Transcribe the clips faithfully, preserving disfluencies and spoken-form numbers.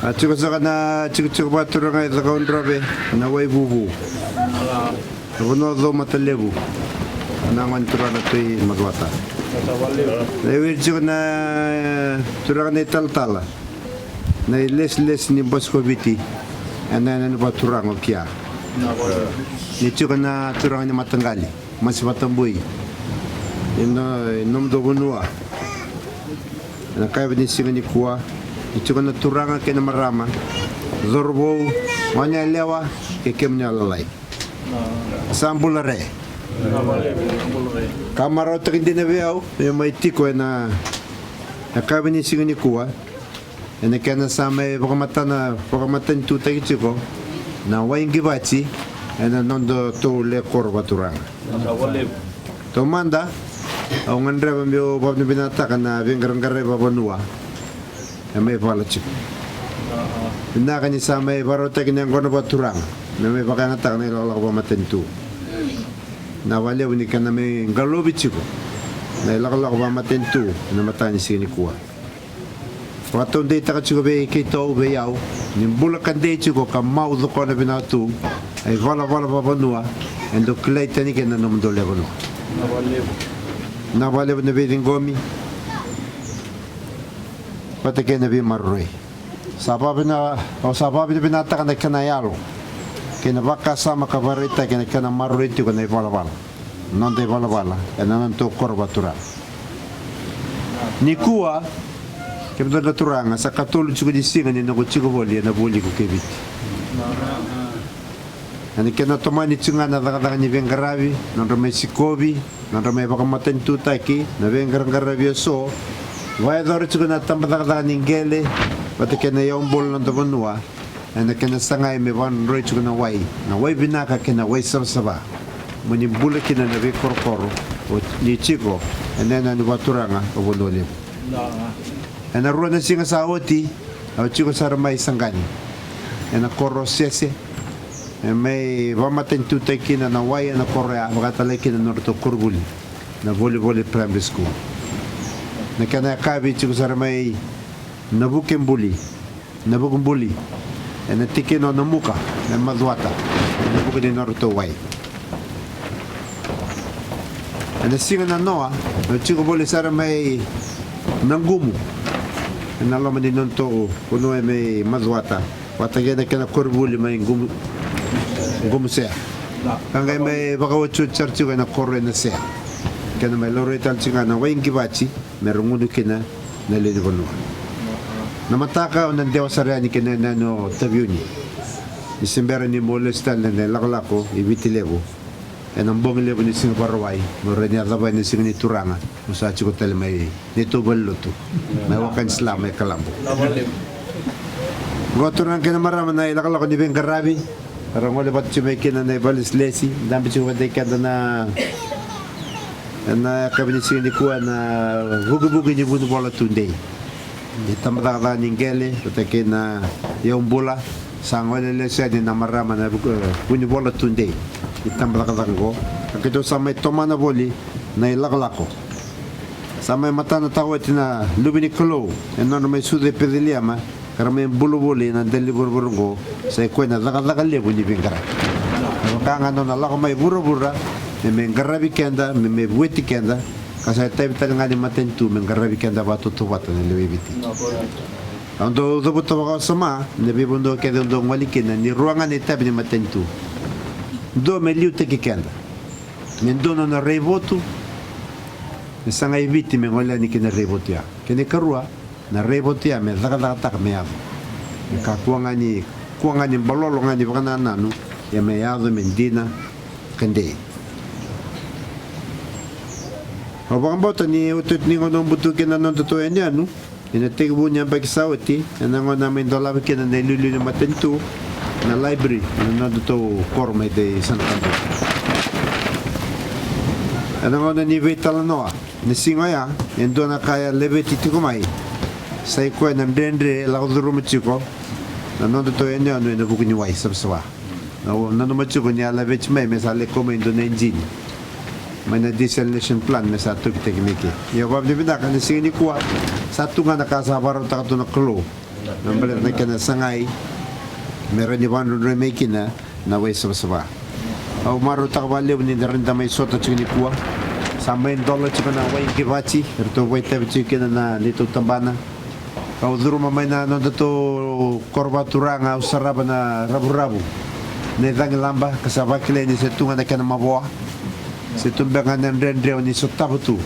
A tiko saka na tikotiko vakaturaga e Cakaudrove na Waivuvu. Na vanua o Caumatalevu. Na gone turaga na Tui Macuata. Na iwiri tiko na turaga na italatala. Na ilesilesi ni Bose ko Viti. Ena yanuyanu vakaturaga o Kia. Ni tiko na turaga ni mataqali. Masi Vatabui. Ena nomudou vanua. Ena kayavi ni siga nikua, ni tiko na turaga kei na marama, cauravou, gone yalewa, kei kemuni a lalai. Sa bula re. Ka marautaki dina vei au meu mai tiko ena, ena kayavi ni siga nikua, ena kena sa mai vakamatana, vakamatanitutaki tiko na wai qivati ena nodatou le koro vakaturaga. Taumada, au gadreva meu vakavinavinakataka na veiqaraqaravi vakavanua e mai vala tiko. Vinaka ni sa mai vakarautaki na yaqona vakaturaga me mai vakayagataka na ilakolako vakamatanitu. Na vakalevu ni kena mai qalovi tiko na ilakolako vakamatanitu ena mataka ni siga nikua. Vakataudeitaka tiko vei keitou, vei au, ni bula ka dei tiko ka mau cokona vinaka tu na ivalavala vakavanua e dau kilai tani kina na nomudou lewe vanua. Na vakalevu na veiciqomi vata kei na veimaroroi. Sa vakavina, au sa vakavinavinakataka na kena yalo kei na vakasama ka vakaraitaki ena kena maroroi tiko na ivalavala. Noda ivalavala ena nodatou koro vakaturaga. Nikua, kemudou na turaga, sa katolu tiko ni siga ni noqu tiko voli ena vualiku kei Viti. Ena kena tomani tiko ga na cakacaka ni veiqaravi, nodra mai sikovi, nodra mai vakamatanitutaki na veiqaraqaravi eso, vakayacora tiko na tabacakacaka ni qele vata kei na iyau bula na noda vanua. Ena kena sagai me vakadrodroi tiko na wai, na wai vinaka kei na wai savasava, mo ni bula kina na veikorokoro o ni tiko ena yanuyanu vakaturaga o Vanua Levu. Ena rua na siga sa oti, au tiko sara mai Saqani ena koro o Sese, e mai vakamatanitutaki kina na wai ena koro ya, vakatalai kina na nodratou koronivuli na Volivoli Primary School. Na kena yakavi tiko sara mai Navukebuli, Navukebuli, ena tikina o Namuka mai Macuata, ena vuku ni nodratou wai. Ena siga nanoa, au tiko voli sara mai Naqumu, ena loma ni nodatou vanua e mai Macuata, vata kei na kena koronivuli mai Qumu, Qumusea. Ka qai mai vakaotioti sara tiko ena koro e Nasea. Kena mai laurai tale tiko ga na wai qivati me ra gunu kina na lewe ni vanua. Na mataka au na dewa sara yani ki na yanuyanu o Taveuni. Ni se bera niu lesu tale ena ilakolako i Viti Levu ena bogi levu ni siga Vakarauwai, meu rawa ni yacova na siga ni Turaga, meu sa tiko tale mai neitou valenilotu mai Wakanisila mai Kalabu. Oqo turaga kei na marama na ilakolako ni veiqaravi, era gole vata tiko mai kina na ivalesilesi, dabe tiko vata kei keda na, ena yakavi ni siga nikua na vukivuki ni vunivola tudei. Ni tabacakacaka ni qele vata kei na iyau bula, sa gole lesu yani na marama na vuku, e, vunivola tudei. Ni tabacakacaka oqo, ka keitou sa mai tomana voli na ilakolako. Sa mai matanataka oti na luve ni Kalou ena nona mai sucu e Peceliema, ka ra mai bula voli ena dela ni vuravura oqo, sa i koya na cakacaka levu ni veiqaravi. Me vaka ga na nona lako mai vuravura me mai qaravi keda, me mai vueti keda, ka sa itavi tale ga ni matanitu me qaravi keda vakatautauvata na lewe i Viti. Au dau cavuta vakawasoma na veivanua kece au dau gole kina, ni rua ga na itavi ni matanitu. Dua me liutaki keda, me dua na nona raivotu, me saga i Viti me gole yani ki na raivotu ya. Kena ikarua, na raivotu ya me cakacakataka me yaco. Me kakua ga ni, kua ga ni balolo ga ni vakanananu, ia me yaco me dina ka dei. Au vakabauta ni otioti ni gauna au butuka kina na nodatou yanuyanu, ena tekivu ni yabaki sa oti, ena gauna a mai dolava kina na iliuliu ni matanitu, na library ena nodatou koro mai Cei, Sanatabu. Ena gauna ni veitalanoa ena siga oya, e dua na ka e laveti tiko mai, sa i koya na dredre e lako curuma tiko na nodatou yanuyanu ena vuku ni wai savasava. Au nanuma tiko ni a laveti mai me sa lai kau mai e dua na ijini mai na desalination plant me sa tokitaki mai ke. Ia vakavinavinaka ena siga nikua sa tu ga na ka sa vakarautaka tu na Kalou. me baleta na kena sagai me rawa ni vakadrodroi mai kina na wai savasava. Au marautaka vakalevu ni da rawa ni da mai sota tiko nikua. Sa mai dola tiko na wai qivati eratou vakaitavi tiko kina na neitou tabana. Au curuma mai na nodatou koro vakaturaga, au sarava na ravuravu na icagi laba, ka sa vakilai ni se tu ga na kena mavoa, se tu beka ga na dredre o ni sotava tu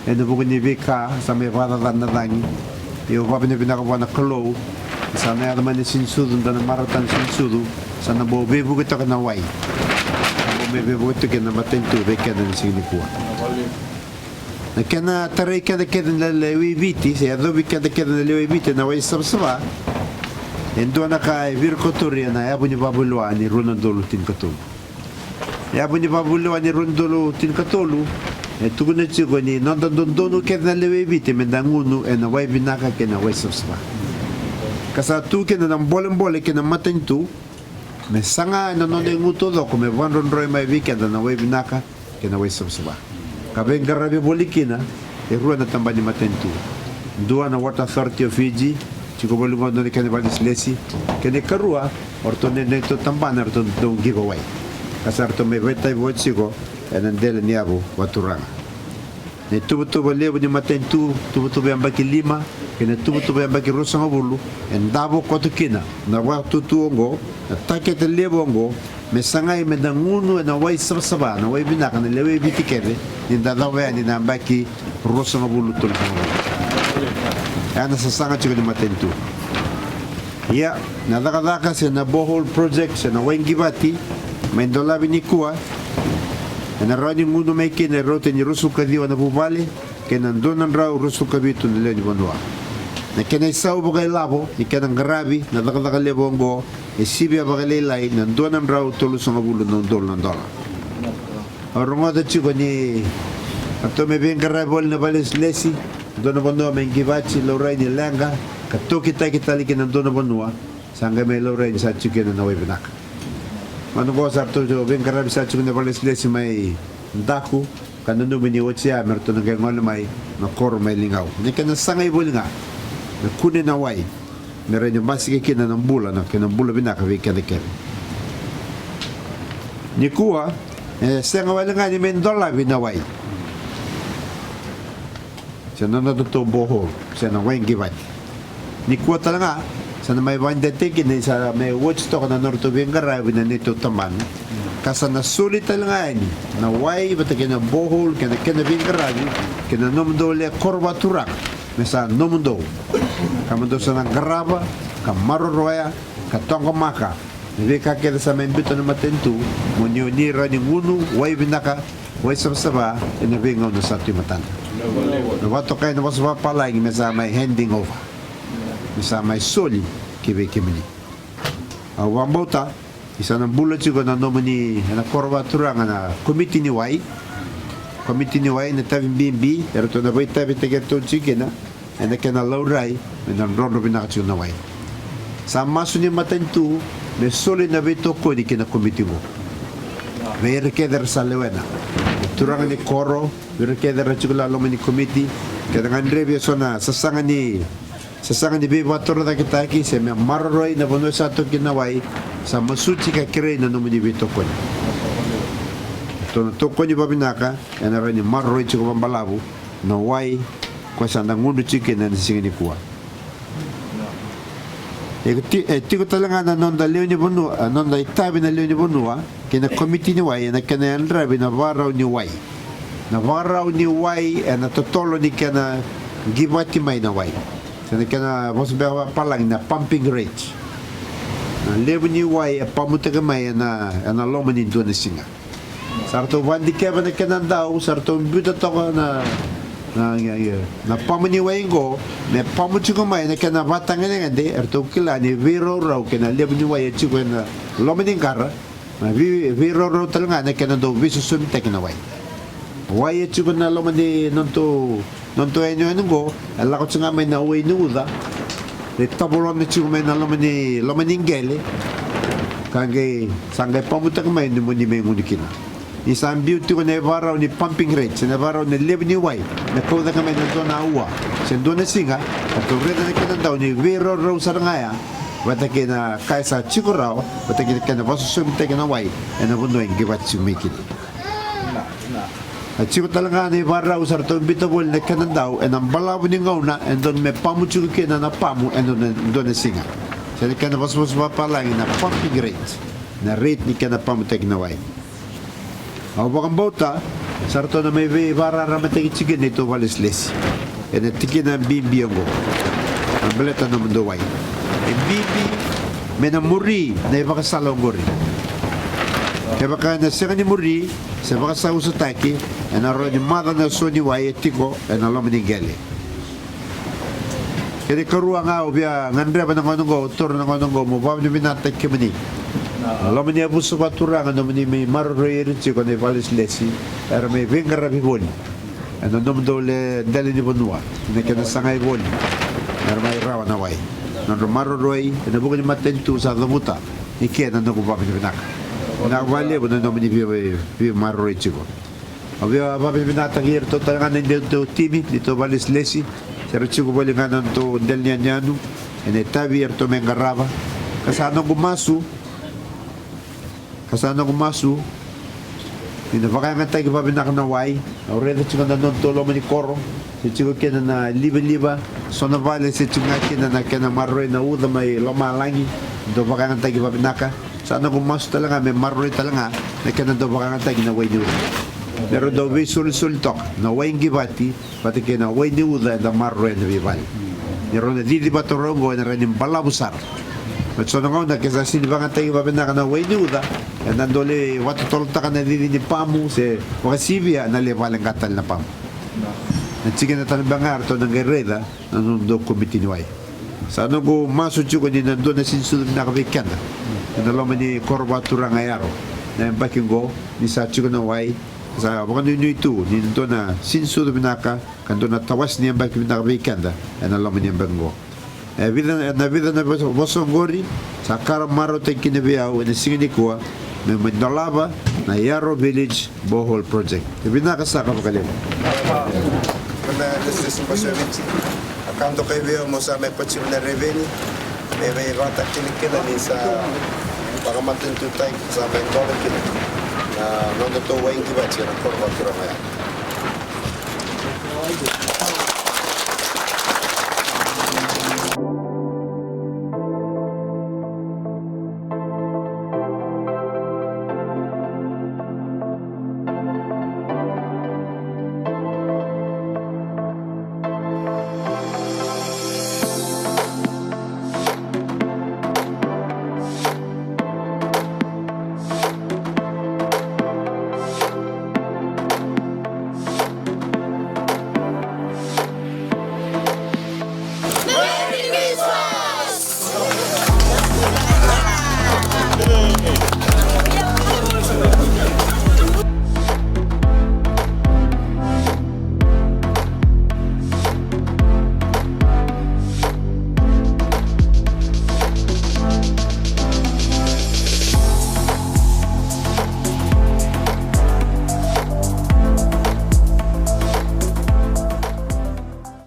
ena vuku ni veika sa mai vakacacana na cagi. Ia au vakavinavinaka vua na Kalou ni sa na yaco mai na siga ni sucu, da na marautaka na siga ni sucu, sa na bau veivuke toka na wai, sa bau mai veivuke toka na matanitu vei keda na siga nikua. Na kena tarai keda kece na lewe i Viti, se yacovi keda kece na lewe i Viti na wai savasava, e dua na ka e virakotori ena yavu ni vakavulewa ni rua na udolu tinikatolu. Yavu ni vakavulewa ni rua na udolu tinikatolu e tukuna tiko ni noda dodonu kece na lewe i Viti me da gunu ena wai vinaka kei na wai savasava. Ka sa tu kina na bolebole kei na matanitu me saga ena noda igu taucoko me vakadrodroi mai vei keda na wai vinaka kei na wai savasava, ka veiqaravi voli kina e rua na tabana ni matanitu. Dua na Water Authority of Fiji, tiko voli qo dua na kena vakalesilesi, kei na ikarua o ratou na neitou tabana eratou dau qiva wai, ka sa ratou mai vakaitavi voli tiko ena dela ni yavu vakaturaga. Na ituvatuva levu ni matanitu, tuvatuva yabaki lima kei na tuvatuva yabaki ruasagavulu, e davo koto kina na vakatutu oqo, na takete levu oqo, me sagai me da gunu ena wai savasava, na wai vinaka, na lewe i Viti kece, ni da cava yani na yabaki ruasagavulu, tolusagavulu. Ena sasaga tiko ni matanitu. Ia, na cakacaka se na borehole project se na wai qivati mai dolavi nikua, ena rawa ni gunu mai kina e rauta ni ruasagavulu ka ciwa na vuvale kei na dua na drau ruasagavulu ka vitu na lewe ni vanua. Na kena isau vakailavo ni kena qaravi na cakacaka levu oqo e sivia vakalailai na dua na drau tolusagavulu na udolu na dola. Au rogoca tiko ni ratou me veiqaravi voli na vakalesilesi, dua na vanua mai qivati, laurai ni leqa, ka tokitaki tale ki na dua na vanua sa qai mai laurai ni sa tiko kina na wai vinaka. Mada qo sa ratou veiqaravi sa tiko na vakalesilesi mai Daku, ka nanumi ni oti ya me ratou na qai gole mai na koro mai Ligau. Na kena sagai voli ga me kune na wai me rawa ni basika kina na bula, na kena bula vinaka vei keda kece. Nikua e sega wale ga ni me dolavi na wai se na nodatou borehole se na wai qivati. Nikua tale ga sa na mai vakadeitaki kina ni sa mai oti toka na nodratou veiqaravi na neitou tabana, ka sa na soli tale ga yani na wai vata kei na borehole kei na kena veiqaravi ki na nomudou lewe koro vakaturaga, me sa nomudou, ka mo dou sa na qarava, ka maroroya, ka taqomaka na veika kece sa mai biuta na matanitu, mo ni, o ni rawa ni gunu wai vinaka, wai savasava ena veigauna sa tu e matada. Na vakatokai na vosa vakapalagi me sa mai handing over, me sa mai soli ki vei kemuni. Au vakabauta ni sa na bula tiko na nomuni, ena koro vakaturaga, na komiti ni wai. Komiti ni wai na itavi bibi eratou na vakaitavitaki iratou tiko kina ena kena laurai me na drodro vinaka tiko na wai. Sa masu ni matanitu me soli na veitokoni ki na komiti qo vei ira kece era sa lewena, na turaga ni koro, vei ira kece era tiko la loma ni komiti. Ke da gadrevi eso na sasaga ni, sasaga ni veivakatorocaketaki se me maroroi na vanua sa toki kina na wai, sa masuti ka kerei na nomuni veitokoni. Ratou na tokoni vakavinaka, ena rawa ni maroroi tiko vakabalavu na wai ko sa da gunu tiko kina ena siga nikua. E ti-, e tiko tale ga na noda lewe ni vanua, a, noda itavi na lewe ni vanua kei na komiti ni wai ena kena yadravi na vakarau ni wai. Na vakarau ni wai ena totolo ni kena qivati mai na wai, se na kena vosa beka vakapalagi na pumping rate. Na levu ni wai e pamutaki mai ena, ena loma ni dua na siga. Sa ratou vakadikeva na kena dau, sa ratou biuta toka na, na, na, na pamu ni wai qo me pamu tiko mai na kena vatagedegede. Eratou kila ni veiraurau kei na levu ni wai e tiko ena loma ni qara, na vei-, veiraurau tale ga na kena dau veisosomitaki na wai. Wai e tiko na loma ni nodatou, nodatou yanuyanu qo, e lako tiko ga mai na wai ni uca, e tavalona tiko mai na loma ni, loma ni qele, ka qai, sa qai pamutaki mai ni mo ni mai gunu kina. Ni sa biu tiko na ivakarau ni pumping rate, se na ivakarau ni levu ni wai me kau cake mai na dua na aua se dua na siga, ka tou raica na kena dau ni veiraurau sara ga ya vata kei na ka e sa tiko rawa, vata kei na kena vakasosomitaki na wai ena vanua e qivati tiko mai kina. A tiko tale ga na ivakarau sa ratou biuta voli na kena dau ena balavu ni gauna e dodonu me pamu tiko kina na pamu ena dua na, dua na siga. Se na kena vosavosa vapalagi na pumping rate, na rate ni kena pamutaki na wai. Au vakabauta sa ratou na mai veivakararamataki tiko kina neitou vakalesilesi ena tikina bibi oqo. Na baleta na nomudou wai e bibi me na muri na ivakasala oqori. Kevaka ena sega ni muri se vakasausataki, ena rawa ni maca na so ni wai e tiko ena loma ni qele. Kena ikarua ga au via gadreva na gauna oqo, au taura na gauna oqo meu vakavinavinakataki kemuni na loma ni yavusa vakaturaga, nomuni mai maroroi ira tiko na ivakalesilesi era mai veiqaravi voli ena nomudou le dela ni vanua, na kena sagai voli era mai rawa na wai. Nodra maroroi ena vuku ni matanitu sa cavuta. I ke na noqu vakavinavinaka. Vinaka vakalevu na nomuni vei, veimaroroi tiko. Au via vakavinavinakataki iratou tale ga na neitou timi, neitou vakalesilesi, se ra tiko voli ga na nodatou dela ni yanuyanu ena itavi eratou mai qarava. Ka sa noqu masu, ka sa noqu masu ni na vakayagataki vakavinaka na wai. Au raica tiko na nodatou loma ni koro, se tiko kina na livaliva, so na vale se tiko ga kina na kena maroroi na uca mai lomalagi, dau vakayagataki vakavinaka. Sa noqu masu tale ga me maroroi tale ga na kena dau vakayagataki na wai ni uca, me ra dau veisolisoli toka na wai qivati vata kei na wai ni uca eda maroroya ena veivale. Ni rau na cici vata rau oqo ena rawa ni balavu sara. Baleta so na gauna ke sa sega ni vakayagataki vakavinaka na wai ni uca, eda dau lai vakatotolotaka na cici ni pamu se vakasivia na lai vakaleqa tale na pamu. Na tikina tale beka ga eratou na qai raica na nomudou komiti ni wai. Sa noqu masu tiko ni na dua na sini sucu vinaka vei keda ena loma ni koro vakaturaga Yaro na yabaki oqo, ni sa tiko na wai. Sa vakanuinui tu ni na dua na sini sucu vinaka ka dua na tawase ni yabaki vinaka vei keda ena loma ni yabaki oqo. E vica, ena vica na vosa, vosa oqori sa ka ra marautaki kina vei au ena siga nikua, me mai dolava na Yaro Village Borehole Project. E vinaka saka vakalevu. Kona lesilesi Basoviti, a ka dokai vei au mo sa mai pati na reveni me veivakatakilakila ni sa vakamatanitutaki, sa mai dola kina na nodatou wai qivati ena koro vakaturaga ya.